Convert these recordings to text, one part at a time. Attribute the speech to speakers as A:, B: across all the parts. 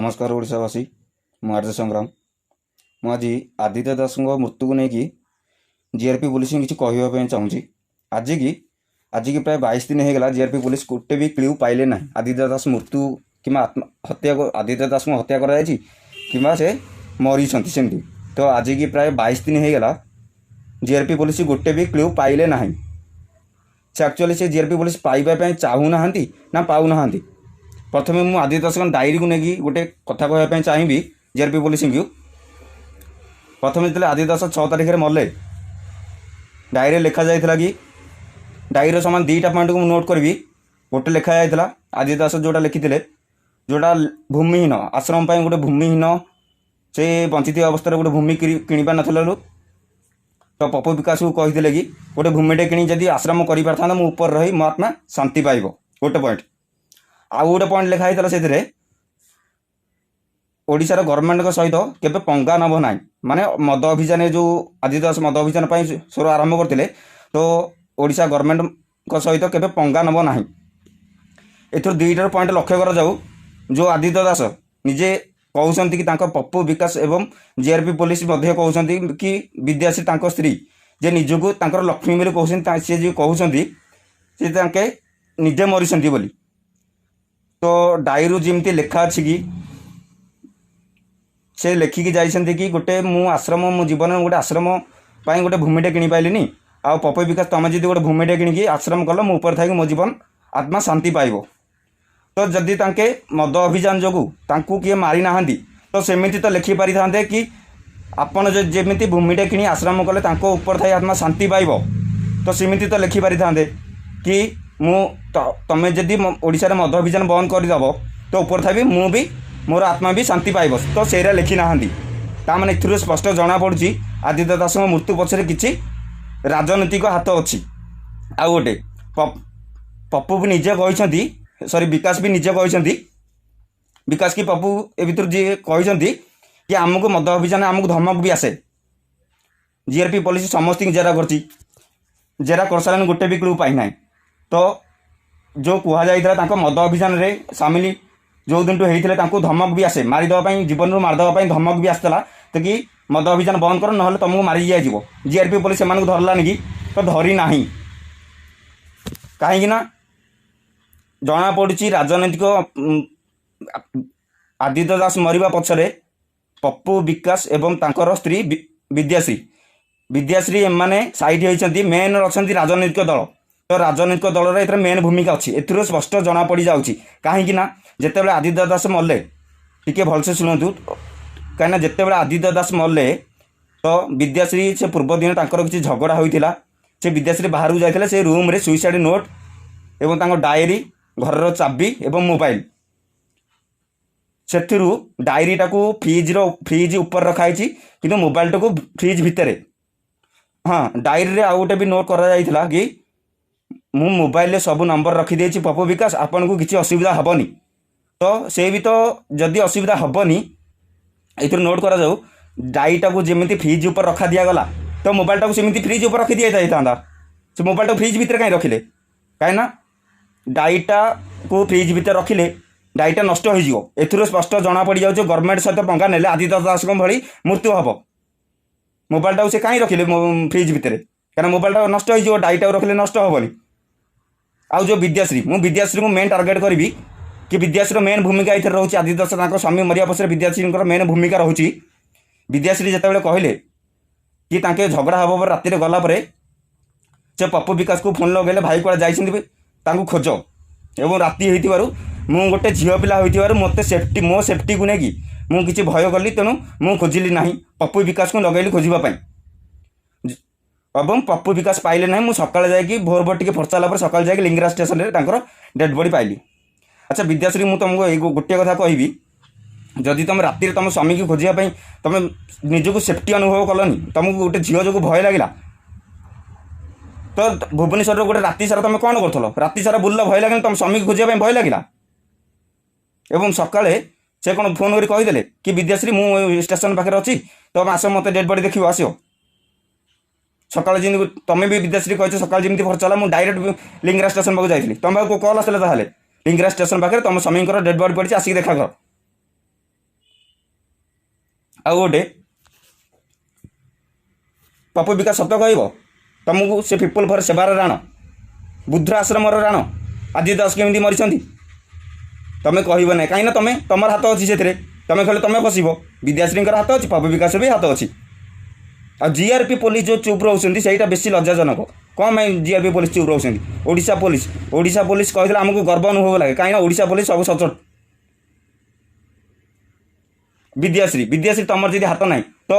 A: ନମସ୍କାର ଓଡ଼ିଶାବାସୀ, ମୁଁ ଆର୍ଯ୍ୟ ସଂଗ୍ରାମ। ମୁଁ ଆଜି ଆଦିତ୍ୟ ଦାସଙ୍କ ମୃତ୍ୟୁକୁ ନେଇକି ଜିଆର୍ପି ପୋଲିସଙ୍କୁ କିଛି କହିବା ପାଇଁ ଚାହୁଁଛି। ଆଜିକି ପ୍ରାୟ 22 ଦିନ ହେଇଗଲା, ଜିଆର୍ପି ପୋଲିସ ଗୋଟେ ବି କ୍ଲୁ ପାଇଲେ ନାହିଁ ଆଦିତ୍ୟ ଦାସ ମୃତ୍ୟୁ କିମ୍ବା ଆତ୍ମହତ୍ୟା, ଆଦିତ୍ୟ ଦାସଙ୍କୁ ହତ୍ୟା କରାଯାଇଛି କିମ୍ବା ସେ ମରିଛନ୍ତି ସେମିତି। ତ ଆଜିକି ପ୍ରାୟ 22 ଦିନ ହେଇଗଲା, ଜିଆର୍ପି ପୋଲିସ ଗୋଟେ ବି କ୍ଲୁ ପାଇଲେ ନାହିଁ। ସେ ଆକ୍ଚୁଆଲି ସେ ଜିଆର୍ପି ପୋଲିସ ପାଇବା ପାଇଁ ଚାହୁଁନାହାନ୍ତି ନା ପାଉନାହାନ୍ତି? ପ୍ରଥମେ ମୁଁ ଆଦିତ୍ୟ ଦାସଙ୍କ ଡାଏରୀକୁ ନେଇକି ଗୋଟେ କଥା କହିବା ପାଇଁ ଚାହିଁବି ଜିଆର୍ପି ପୋଲିସଙ୍କୁ। ପ୍ରଥମେ ଯେତେବେଳେ ଆଦିତ୍ୟ ଦାସ 6 ତାରିଖରେ ମଲେ, ଡାଏରୀରେ ଲେଖାଯାଇଥିଲା କି, ଡାଏରୀର ସମାନ 2ଟା ପଏଣ୍ଟକୁ ମୁଁ ନୋଟ୍ କରିବି। ଗୋଟେ ଲେଖା ଯାଇଥିଲା, ଆଦିତ୍ୟ ଦାସ ଯେଉଁଟା ଲେଖିଥିଲେ, ଯେଉଁଟା ଭୂମିହୀନ ଆଶ୍ରମ ପାଇଁ ଗୋଟେ ଭୂମିହୀନ, ସେ ବଞ୍ଚିଥିବା ଅବସ୍ଥାରେ ଗୋଟେ ଭୂମି କିଣିବା ନଥିଲାରୁ ତ ପପୁ ବିକାଶକୁ କହିଥିଲେ କି ଗୋଟେ ଭୂମିଟେ କିଣି ଯଦି ଆଶ୍ରମ କରିପାରିଥାନ୍ତା, ମୁଁ ଉପରେ ରହି ମୋ ଆତ୍ମା ଶାନ୍ତି ପାଇବ। ଗୋଟେ ପଏଣ୍ଟ। ଆଉ ଗୋଟେ ପଏଣ୍ଟ ଲେଖା ହେଇଥିଲା ସେଥିରେ, ଓଡ଼ିଶାର ଗଭର୍ଣ୍ଣମେଣ୍ଟଙ୍କ ସହିତ କେବେ ପଙ୍ଗା ନେବ ନାହିଁ। ମାନେ ମଦ ଅଭିଯାନ, ଯେଉଁ ଆଦିତ୍ୟ ଦାସ ମଦ ଅଭିଯାନ ପାଇଁ ସ୍ୱର ଆରମ୍ଭ କରିଥିଲେ, ତ ଓଡ଼ିଶା ଗଭର୍ଣ୍ଣମେଣ୍ଟଙ୍କ ସହିତ କେବେ ପଙ୍ଗା ନେବ ନାହିଁ। ଏଥିରୁ 2ଟାର ପଏଣ୍ଟ ଲକ୍ଷ୍ୟ କରାଯାଉ। ଯେଉଁ ଆଦିତ୍ୟ ଦାସ ନିଜେ କହୁଛନ୍ତି କି ତାଙ୍କ ପପୁ ବିକାଶ ଏବଂ ଜିଆର୍ପି ପୋଲିସ ମଧ୍ୟ କହୁଛନ୍ତି କି ବିଦ୍ୟାଶ୍ରୀ ତାଙ୍କ ସ୍ତ୍ରୀ, ଯେ ନିଜକୁ ତାଙ୍କର ଲକ୍ଷ୍ମୀ ବୋଲି କହୁଛନ୍ତି, ସିଏ ଯିଏ କହୁଛନ୍ତି ସେ ତାଙ୍କେ ନିଜେ ମରିଛନ୍ତି ବୋଲି, ତ ଡାଏରୀରୁ ଯେମିତି ଲେଖା ଅଛି କି ସେ ଲେଖିକି ଯାଇଛନ୍ତି କି ଗୋଟେ ମୁଁ ଆଶ୍ରମ, ମୋ ଜୀବନରେ ଗୋଟେ ଆଶ୍ରମ ପାଇଁ ଗୋଟେ ଭୂମିଟେ କିଣିପାରିଲିନି, ଆଉ ପପୁ ବିକାଶ ତମେ ଯଦି ଗୋଟେ ଭୂମିଟେ କିଣିକି ଆଶ୍ରମ କଲ, ମୁଁ ଉପରେ ଥାଇକି ମୋ ଜୀବନ ଆତ୍ମା ଶାନ୍ତି ପାଇବ। ତ ଯଦି ତାଙ୍କେ ମଦ ଅଭିଯାନ ଯୋଗୁଁ ତାଙ୍କୁ କିଏ ମାରି ନାହାନ୍ତି, ତ ସେମିତି ତ ଲେଖିପାରିଥାନ୍ତେ କି ଆପଣ ଯେମିତି ଭୂମିଟେ କିଣି ଆଶ୍ରମ କଲେ ତାଙ୍କ ଉପରେ ଥାଇ ଆତ୍ମା ଶାନ୍ତି ପାଇବ, ତ ସେମିତି ତ ଲେଖିପାରିଥାନ୍ତେ କି ମୁଁ ତମେ ଯଦି ଓଡ଼ିଶାରେ ମଦ ଅଭିଯାନ ବନ୍ଦ କରିଦେବ, ତ ଉପରେ ଥାଇ ବି ମୁଁ ବି ମୋର ଆତ୍ମା ବି ଶାନ୍ତି ପାଇବ। ତ ସେଇଟା ଲେଖି ନାହାନ୍ତି। ତା ମାନେ ଏଥିରୁ ସ୍ପଷ୍ଟ ଜଣାପଡ଼ୁଛି ଆଦିତ୍ୟ ଦାସଙ୍କ ମୃତ୍ୟୁ ପଛରେ କିଛି ରାଜନୈତିକ ହାତ ଅଛି। ଆଉ ଗୋଟେ ପପୁ ବି ନିଜେ କହିଛନ୍ତି, ସରି, ବିକାଶ ବି ନିଜେ କହିଛନ୍ତି, ବିକାଶ କି ପପୁ ଏ ଭିତରୁ ଯିଏ କହିଛନ୍ତି କି ଆମକୁ ମଦ ଅଭିଯାନ ଆମକୁ ଧମକ ବି ଆସେ। ଜିଆର୍ପି ପୋଲିସ ସମସ୍ତଙ୍କୁ ଜେରା କରିଛି, ଜେରା କରିସାରିଲାଣି, ଗୋଟେ ବି କ୍ଲୁ ପାଇନାହିଁ। ତ ଯେଉଁ କୁହାଯାଇଥିଲା ତାଙ୍କ ମଦ ଅଭିଯାନରେ ସାମିଲ ଯେଉଁ ଦିନଠୁ ହେଇଥିଲେ, ତାଙ୍କୁ ଧମକ ବି ଆସେ, ମାରିଦେବା ପାଇଁ, ଜୀବନରୁ ମାରିଦେବା ପାଇଁ ଧମକ ବି ଆସିଥିଲା ତ କି ମଦ ଅଭିଯାନ ବନ୍ଦ କର, ନହେଲେ ତମକୁ ମାରି ଦିଆଯିବ। ଜିଆର୍ପି ପୋଲିସ ସେମାନଙ୍କୁ ଧରିଲାନି କି? ତ ଧରି ନାହିଁ। କାହିଁକି ନା ଜଣାପଡ଼ୁଛି ରାଜନୈତିକ, ଆଦିତ୍ୟ ଦାସ ମରିବା ପଛରେ ପପୁ ବିକାଶ ଏବଂ ତାଙ୍କର ସ୍ତ୍ରୀ ବିଦ୍ୟାଶ୍ରୀ ଏମାନେ ସାଇଡ୍ ହେଇଛନ୍ତି। ମେନ୍ ଅଛନ୍ତି ରାଜନୈତିକ ଦଳ। ତ ରାଜନୈତିକ ଦଳର ଏଥିରେ ମେନ୍ ଭୂମିକା ଅଛି, ଏଥିରୁ ସ୍ପଷ୍ଟ ଜଣାପଡ଼ି ଯାଉଛି। କାହିଁକି ନା ଯେତେବେଳେ ଆଦିତ୍ୟ ଦାସ ମଲେ, ଟିକେ ଭଲସେ ଶୁଣନ୍ତୁ, କାହିଁକିନା ଯେତେବେଳେ ଆଦିତ୍ୟ ଦାସ ମଲେ, ତ ବିଦ୍ୟାଶ୍ରୀ ସେ ପୂର୍ବ ଦିନ ତାଙ୍କର କିଛି ଝଗଡ଼ା ହୋଇଥିଲା। ସେ ବିଦ୍ୟାଶ୍ରୀ ବାହାରକୁ ଯାଇଥିଲେ। ସେ ରୁମ୍ରେ ସୁଇସାଇଡ଼ ନୋଟ୍ ଏବଂ ତାଙ୍କ ଡାଏରୀ, ଘରର ଚାବି ଏବଂ ମୋବାଇଲ। ସେଥିରୁ ଡାଏରୀଟାକୁ ଫ୍ରିଜ୍ ଉପରେ ରଖାହେଇଛି, କିନ୍ତୁ ମୋବାଇଲଟାକୁ ଫ୍ରିଜ୍ ଭିତରେ। ହଁ, ଡାଏରୀରେ ଆଉ ଗୋଟେ ବି ନୋଟ୍ କରାଯାଇଥିଲା କି ମୁଁ ମୋବାଇଲରେ ସବୁ ନମ୍ବର ରଖିଦେଇଛି ପପୁ ବିକାଶ, ଆପଣଙ୍କୁ କିଛି ଅସୁବିଧା ହେବନି। ତ ସେ ବି ତ ଯଦି ଅସୁବିଧା ହେବନି, ଏଥିରୁ ନୋଟ୍ କରାଯାଉ, ଡାଏରୀଟାକୁ ଯେମିତି ଫ୍ରିଜ୍ ଉପରେ ରଖା ଦିଆଗଲା, ତ ମୋବାଇଲଟାକୁ ସେମିତି ଫ୍ରିଜ୍ ଉପରେ ରଖି ଦିଆଯାଇଥାନ୍ତା। ସେ ମୋବାଇଲଟାକୁ ଫ୍ରିଜ୍ ଭିତରେ କାହିଁ ରଖିଲେ? କାହିଁକିନା ଡାଏରୀଟାକୁ ଫ୍ରିଜ୍ ଭିତରେ ରଖିଲେ ଡାଏରୀଟା ନଷ୍ଟ ହୋଇଯିବ। ଏଥିରୁ ସ୍ପଷ୍ଟ ଜଣାପଡ଼ିଯାଉଛି, ଗଭର୍ଣ୍ଣମେଣ୍ଟ ସହିତ ପଙ୍ଗା ନେଲେ ଆଦିତ୍ୟ ଦାସଙ୍କ ଭଳି ମୃତ୍ୟୁ ହେବ। ମୋବାଇଲଟାକୁ ସେ କାହିଁ ରଖିଲେ ଫ୍ରିଜ୍ ଭିତରେ? କାରଣ ମୋବାଇଲଟା ନଷ୍ଟ ହେଇଯିବ, ଡାଏରୀଟାକୁ ରଖିଲେ ନଷ୍ଟ ହେବନି। ଆଉ ଯେଉଁ ବିଦ୍ୟାଶ୍ରୀ, ମୁଁ ବିଦ୍ୟାଶ୍ରୀଙ୍କୁ ମେନ୍ ଟାର୍ଗେଟ୍ କରିବି କି ବିଦ୍ୟାଶ୍ରୀର ମେନ୍ ଭୂମିକା ଏଥିରେ ରହୁଛି। ଆଦିତ୍ୟ ଦାସ ତାଙ୍କ ସ୍ୱାମୀ ମରିବା ପଛରେ ବିଦ୍ୟାଶ୍ରୀଙ୍କର ମେନ୍ ଭୂମିକା ରହୁଛି। ବିଦ୍ୟାଶ୍ରୀ ଯେତେବେଳେ କହିଲେ କି ତାଙ୍କେ ଝଗଡ଼ା ହେବ ପରେ ରାତିରେ ଗଲା ପରେ ସେ ପପୁ ବିକାଶକୁ ଫୋନ୍ ଲଗାଇଲେ, ଭାଇ କୁଆଡ଼େ ଯାଇଛନ୍ତି ତାଙ୍କୁ ଖୋଜ, ଏବଂ ରାତି ହେଇଥିବାରୁ ମୁଁ ଗୋଟେ ଝିଅ ପିଲା ହୋଇଥିବାରୁ ମୋତେ ସେଫ୍ଟି, ମୋ ସେଫ୍ଟିକୁ ନେଇକି ମୁଁ କିଛି ଭୟ କଲି, ତେଣୁ ମୁଁ ଖୋଜିଲି ନାହିଁ, ପପୁ ବିକାଶକୁ ଲଗାଇଲି ଖୋଜିବା ପାଇଁ ଏବଂ ପପୁ ବିକାଶ ପାଇଲେ ନାହିଁ। ମୁଁ ସକାଳେ ଯାଇକି ଭୋର ଭୋର ଟିକେ ଫର୍ଚା ହେଲା ପରେ ସକାଳେ ଯାଇକି ଲିଙ୍ଗରାଜ ଷ୍ଟେସନରେ ତାଙ୍କର ଡେଡ୍ ବଡ଼ି ପାଇଲି। ଆଚ୍ଛା ବିଦ୍ୟାଶ୍ରୀ, ମୁଁ ତୁମକୁ ଏଇ ଗୋଟିଏ କଥା କହିବି, ଯଦି ତୁମେ ରାତିରେ ତୁମ ସ୍ୱାମୀକି ଖୋଜିବା ପାଇଁ ତୁମେ ନିଜକୁ ସେଫ୍ଟି ଅନୁଭବ କଲନି, ତୁମକୁ ଗୋଟେ ଝିଅ ଯୋଗୁଁ ଭୟ ଲାଗିଲା, ତ ଭୁବନେଶ୍ୱରର ଗୋଟେ ରାତି ସାରା ତୁମେ କ'ଣ କରୁଥିଲ? ରାତି ସାରା ବୁଲିଲ, ଭୟ ଲାଗିଲା? ତୁମ ସ୍ୱାମୀକି ଖୋଜିବା ପାଇଁ ଭୟ ଲାଗିଲା? ଏବଂ ସକାଳେ ସେ କ'ଣ ଫୋନ୍ କରି କହିଦେଲେ କି ବିଦ୍ୟାଶ୍ରୀ, ମୁଁ ଷ୍ଟେସନ ପାଖରେ ଅଛି, ତମେ ଆସ, ମୋତେ ଡେଡ୍ ବଡ଼ି ଦେଖିବ ଆସିବ। ସକାଳେ ଯେମିତି ତମେ ବି ବିଦ୍ୟାଶ୍ରୀ କହିଛ, ସକାଳେ ଯେମିତି ଫର୍ଚା ହେଲା, ମୁଁ ଡାଇରେକ୍ଟ ଲିଙ୍ଗରାଜ ଷ୍ଟେସନ ପାଖକୁ ଯାଇଥିଲି। ତମ ପାଖକୁ କଲ୍ ଆସିଲା ତାହେଲେ, ଲିଙ୍ଗରାଜ ଷ୍ଟେସନ ପାଖରେ ତମ ସ୍ୱାମୀଙ୍କର ଡେଡ୍ ବଡ଼ି ପଡ଼ିଛି, ଆସିକି ଦେଖା କର। ଆଉ ଗୋଟେ ପପୁ ବିକାଶ ସତ କହିବ ତମକୁ, ସେ ପିପୁଲ ଫର ସେବାର ରାଣ, ବୁଦ୍ଧ ଆଶ୍ରମର ରାଣ ଆଦିତ୍ୟ ଦାସ କେମିତି ମରିଛନ୍ତି ତମେ କହିବ ନାହିଁ। କାହିଁକିନା ତମେ ତମର ହାତ ଅଛି ସେଥିରେ। ତମେ କହିଲେ ତମେ ଫସିବ। ବିଦ୍ୟାଶ୍ରୀଙ୍କର ହାତ ଅଛି, ପପୁ ବିକାଶର ବି ହାତ ଅଛି। ଆଉ ଜିଆର୍ପି ପୋଲିସ ଯେଉଁ ଚୁପ୍ ରହୁଛନ୍ତି, ସେଇଟା ବେଶୀ ଲଜ୍ଜାଜନକ। କ'ଣ ପାଇଁ ଜିଆର୍ପି ପୋଲିସ ଚୁପ୍ ରହୁଛନ୍ତି? ଓଡ଼ିଶା ପୋଲିସ କହିଥିଲେ ଆମକୁ ଗର୍ବ ଅନୁଭବ ଲାଗେ, କାହିଁକିନା ଓଡ଼ିଶା ପୋଲିସ ସବୁ ସଚୋଟ। ବିଦ୍ୟାଶ୍ରୀ, ତମର ଯଦି ହାତ ନାହିଁ ତ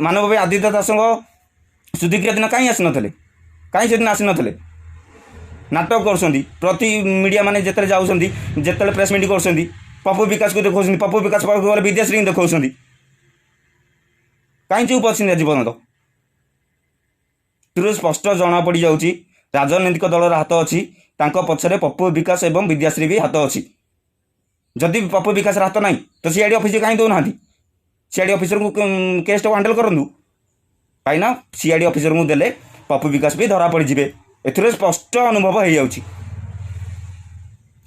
A: ମାନବ ଭାଇ ଆଦିତ୍ୟ ଦାସଙ୍କ ଶୁଦ୍ଧିକ୍ରିୟା ଦିନ କାହିଁ ଆସିନଥିଲେ? କାହିଁ ସେଦିନ ଆସିନଥିଲେ? ନାଟକ କରୁଛନ୍ତି। ପ୍ରତି ମିଡ଼ିଆ ମାନେ ଯେତେବେଳେ ଯାଉଛନ୍ତି, ଯେତେବେଳେ ପ୍ରେସ୍ ମିଟ୍ କରୁଛନ୍ତି, ପପୁ ବିକାଶକୁ ଦେଖାଉଛନ୍ତି। ପପୁ ବିକାଶ ପାଖକୁ ଗଲେ ବିଦ୍ୟାଶ୍ରୀଙ୍କୁ ଦେଖାଉଛନ୍ତି। କାହିଁ ଚୁପ୍ ଅଛନ୍ତି ଆଜି ପର୍ଯ୍ୟନ୍ତ? ଏଥିରୁ ସ୍ପଷ୍ଟ ଜଣାପଡ଼ିଯାଉଛି ରାଜନୈତିକ ଦଳର ହାତ ଅଛି। ତାଙ୍କ ପଛରେ ପପୁ ବିକାଶ ଏବଂ ବିଦ୍ୟାଶ୍ରୀ ବି ହାତ ଅଛି। ଯଦି ପପୁ ବିକାଶର ହାତ ନାହିଁ ତ ସିଆଇଡି ଅଫିସର କାହିଁ ଦେଉନାହାନ୍ତି? ସିଆଇଡି ଅଫିସରଙ୍କୁ କେସ୍ଟାକୁ ହ୍ୟାଣ୍ଡେଲ୍ କରନ୍ତୁ। କାହିଁକିନା ସିଆଇଡି ଅଫିସରଙ୍କୁ ଦେଲେ ପପୁ ବିକାଶ ବି ଧରା ପଡ଼ିଯିବେ। ଏଥିରେ ସ୍ପଷ୍ଟ ଅନୁଭବ ହେଇଯାଉଛି।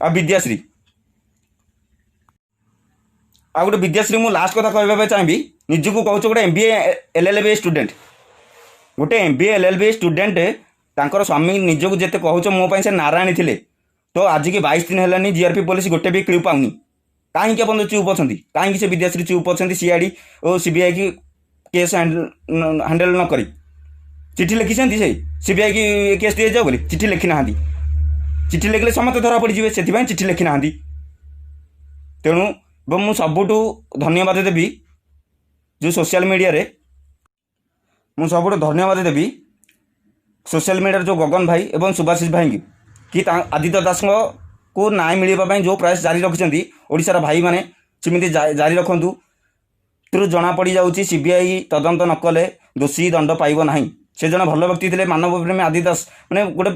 A: ଆଉ ବିଦ୍ୟାଶ୍ରୀ, ଆଉ ଗୋଟେ ବିଦ୍ୟାଶ୍ରୀ, ମୁଁ ଲାଷ୍ଟ କଥା କହିବା ପାଇଁ ଚାହିଁବି। ନିଜକୁ କହୁଛ ଗୋଟେ MBA LLB student. ଗୋଟେ MBA LLB student, ତାଙ୍କର ସ୍ୱାମୀ ନିଜକୁ ଯେତେ କହୁଛ ମୋ ପାଇଁ ସେ ନାରାୟଣୀ ଥିଲେ, ତ ଆଜିକି 22 ଦିନ ହେଲାନି ଜିଆର୍ପି ପୋଲିସ ଗୋଟେ ବି କ୍ଲୁ ପାଉନି। କାହିଁକି ଆପଣ ଚୁପ୍ ଅଛନ୍ତି? କାହିଁକି ସେ ବିଦ୍ୟାଶ୍ରୀ ଚୁପ୍ ଅଛନ୍ତି? ସିଆଇଡି ଓ ସିବିଆଇ କି କେସ୍ ହ୍ୟାଣ୍ଡେଲ୍ ନ କରି ଚିଠି ଲେଖିଛନ୍ତି ସେ ସିବିଆଇ କି କେସ୍ ଦିଆଯାଉ ବୋଲି? ଚିଠି ଲେଖି ନାହାନ୍ତି। ଚିଠି ଲେଖିଲେ ସମସ୍ତେ ଧରା ପଡ଼ିଯିବେ, ସେଥିପାଇଁ ଚିଠି ଲେଖି ନାହାନ୍ତି। ତେଣୁ ଏବଂ ମୁଁ ସବୁଠୁ ଧନ୍ୟବାଦ ଦେବି ଯେଉଁ ସୋସିଆଲ ମିଡ଼ିଆରେ, ମୁଁ ସବୁଠୁ ଧନ୍ୟବାଦ ଦେବି ସୋସିଆଲ ମିଡ଼ିଆରେ ଯେଉଁ ଗଗନ ଭାଇ ଏବଂ ସୁଭାଶିଷ ଭାଇଙ୍କୁ କି ଆଦିତ୍ୟ ଦାସଙ୍କୁ ନ୍ୟାୟ ମିଳିବା ପାଇଁ ଯେଉଁ ପ୍ରୟାସ ଜାରି ରଖିଛନ୍ତି, ଓଡ଼ିଶାର ଭାଇମାନେ ସେମିତି ଜାରି ରଖନ୍ତୁ। ଏଥିରୁ ଜଣାପଡ଼ିଯାଉଛି ସିବିଆଇ ତଦନ୍ତ ନ କଲେ ଦୋଷୀ ଦଣ୍ଡ ପାଇବ ନାହିଁ। ସେ ଜଣେ ଭଲ ବ୍ୟକ୍ତି ଥିଲେ, ମାନବ ପ୍ରେମୀ ଆଦିତ୍ୟ ଦାସ। ମାନେ ଗୋଟେ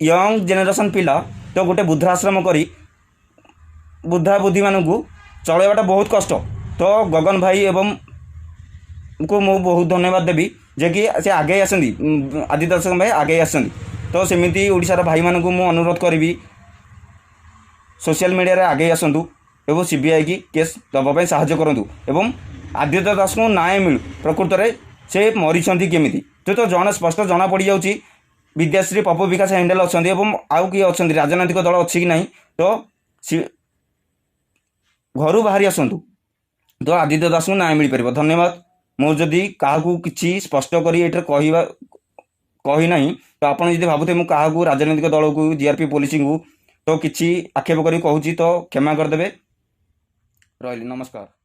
A: ୟଙ୍ଗ ଜେନେରେସନ୍ ପିଲା ତ ଗୋଟେ ବୃଦ୍ଧାଶ୍ରମ କରି ବୁଦ୍ଧା ବୁଦ୍ଧିମାନଙ୍କୁ ଚଳାଇବାଟା ବହୁତ କଷ୍ଟ। ତ ଗଗନ ଭାଇ ଏବଂ କୁ ମୁଁ ବହୁତ ଧନ୍ୟବାଦ ଦେବି ଯେ କି ସେ ଆଗେଇ ଆସନ୍ତି, ଆଦିତ୍ୟ ଦାସଙ୍କ ଭାଇ ଆଗେଇ ଆସନ୍ତି। ତ ସେମିତି ଓଡ଼ିଶାର ଭାଇମାନଙ୍କୁ ମୁଁ ଅନୁରୋଧ କରିବି, ସୋସିଆଲ ମିଡ଼ିଆରେ ଆଗେଇ ଆସନ୍ତୁ ଏବଂ ସିବିଆଇ କି କେସ୍ ଦେବା ପାଇଁ ସାହାଯ୍ୟ କରନ୍ତୁ ଏବଂ ଆଦିତ୍ୟ ଦାସଙ୍କୁ ନ୍ୟାୟ ମିଳୁ। ପ୍ରକୃତରେ ସେ ମରିଛନ୍ତି କେମିତି ତ ତ ଜଣେ ସ୍ପଷ୍ଟ ଜଣାପଡ଼ିଯାଉଛି ବିଦ୍ୟାଶ୍ରୀ, ପପୁ ବିକାଶ ହ୍ୟାଣ୍ଡେଲ୍ ଅଛନ୍ତି ଏବଂ ଆଉ କିଏ ଅଛନ୍ତି, ରାଜନୈତିକ ଦଳ ଅଛି କି ନାହିଁ, ତ ଘରୁ ବାହାରି ଆସନ୍ତୁ ତ ଆଦିତ୍ୟ ଦାସଙ୍କୁ ନ୍ୟାୟ ମିଳିପାରିବ। ଧନ୍ୟବାଦ। ମୁଁ ଯଦି କାହାକୁ କିଛି ସ୍ପଷ୍ଟ କରି ଏଠାରେ କହିବା କହିନାହିଁ, ତ ଆପଣ ଯଦି ଭାବୁଥିବେ ମୁଁ କାହାକୁ ରାଜନୈତିକ ଦଳକୁ, ଜିଆର୍ପି ପୋଲିସଙ୍କୁ ତ କିଛି ଆକ୍ଷେପ କରି କହୁଛି, ତ କ୍ଷମା କରିଦେବେ। ରହିଲି, ନମସ୍କାର।